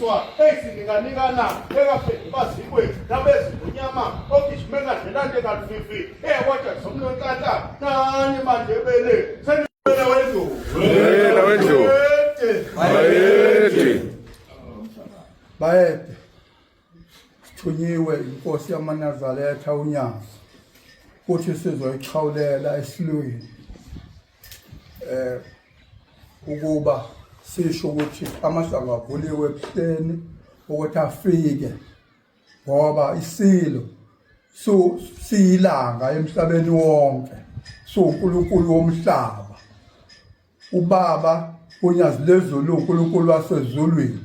Insizwa eyisinikanikana engaphendi bazikwe nabezingonyama ogijime ngadlelante kalufifi eyakwada somnonhlanhla nani mandebele senibele wendlovu Wena wendlovu. Bayede. Bayede. Sithunyiwe inkosi yamaNazaretha uNyazi kuthi sizoyixhawulela esilweni eh ukuba sisho ukuthi amasango avuliwe ebuhleni ukuthi afike ngoba isilo su siyilanga emhlabeni wonke suNkulunkulu womhlaba ubaba unyazi lezulu uNkulunkulu wasezulwini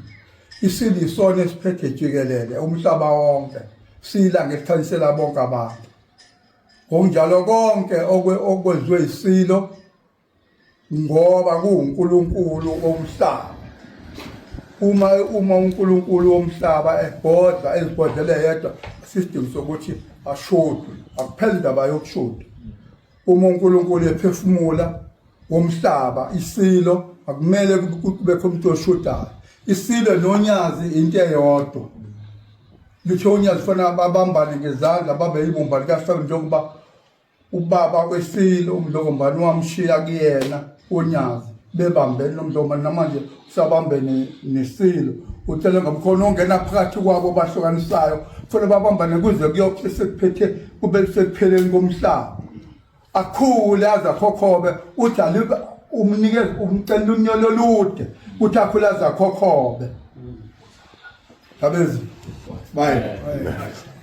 isilisona esiphethe jikelele umhlaba wonke sila ngesikhanyisela bonke abantu ngokunjalo konke okwenziwe isilo ngoba kuwuNkulunkulu womhlaba uma uma uNkulunkulu womhlaba ebhodla ezibhodlele yedwa sisidingo sokuthi ashodwe akupheli indaba yokushoda uma uNkulunkulu ephefumula womhlaba isilo akumele kubekho umuntu oshodayo isilo nonyazi into eyodwa litho unyazi fanele babambane ngezandla babe ibumba likaSalu njengoba ubaba wesilo umdlokombane wamshiya kuyena unyazi bebambene nomdlokombane namanje usabambene nesilo ucele ngomkhono ongena phakathi kwabo bahlukanisayo kufanele babambane kuze kuyobe sekuphethe kube sekupheleni komhlaba akhule aze akhokhobe uthi umnikeze umcela unyolo olude uthi akhule aze akhokhobe Kabezi. Bye.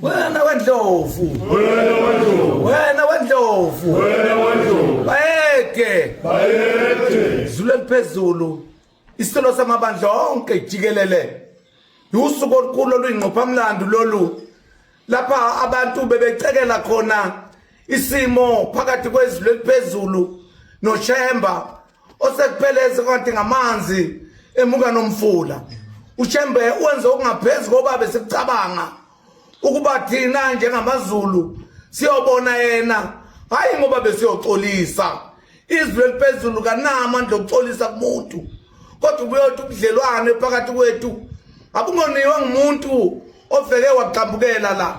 Wena wendlovu. Wena wendlovu. Wena wendlovu. Wena wendlovu. Bayede. Bayede. Zulu eliphezulu. Isilo samabandla onke jikelele. Usuku olukhulu oluyingqophamlando lolu. Lapha abantu bebecekela khona isimo phakathi kwezulu eliphezulu noShemba osekupheleze kanti ngamanzi emuka nomfula uShembe wenze okungaphezu koba besikucabanga ukuba thina njengamaZulu siyobona yena hayi ngoba besiyoxolisa izwi eliphezulu kanama amandla okuxolisa kumuntu kodwa ubuyothi ubudlelwane phakathi kwethu abungoniwe ngumuntu ovele wagxambukela la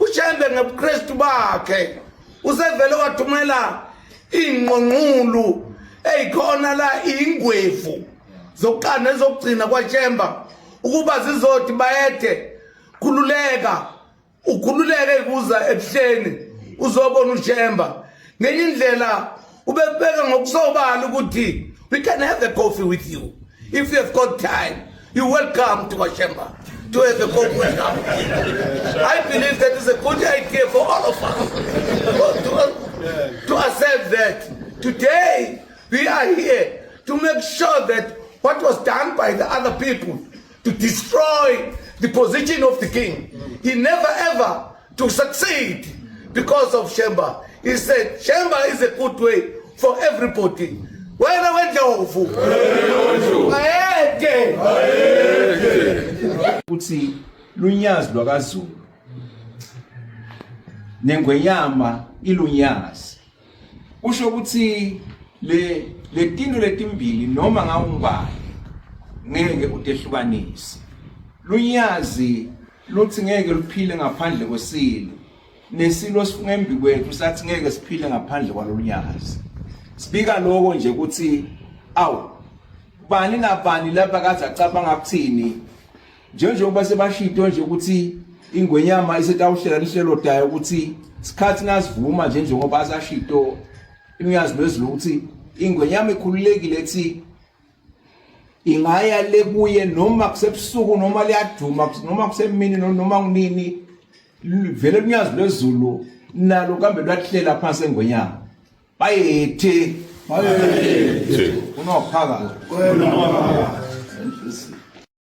uShembe ngebuKristu bakhe usevele wathumela iy'nqonqulu ey'khona la iy'ngwevu zokuqala nezokugcina kwaShemba ukuba zizothi bayede khululeka ukhululeke kuza ebuhleni uzobona uShemba ngenye indlela ubebeka ngokusobala ukuthi we can have a coffee with you if you have got time you welcome to Washemba to have a coffee with us I believe that is a good idea for all of us to, to accept that today we are here to make sure that what was done by the other people to destroy the position of the king. He never ever to succeed because of Shemba. He said Shemba is a good way for everybody. Wena wendlovu. Bayede. Ukuthi lunyazi lwakaZulu nengwenyama ilunyazi. Kusho ukuthi le letinto letimbili noma ngawungubani ngeke utehlukanise. Lunyazi luthi ngeke luphile ngaphandle kwesilo. Nesilo sifunga embi kwethu sathi ngeke siphile ngaphandle kwalolunyazi. Sibika lokho nje ukuthi awu bani nabani lapha kaze acabanga kuthini njengoba sebashito nje ukuthi ingwenyama isetawuhlela lihlelo dayo ukuthi sikhathi nasivuma nje njengoba asashito imnyazi lwezulu ukuthi ingwenyama ikhululekile ethi ingaya le kuye noma kusebusuku noma liyaduma noma kusemini noma kunini vele lunyazi lwezulu nalo kambe lwahlela phansi engwenyama bayethe bayethe unophakathi Unophakathi.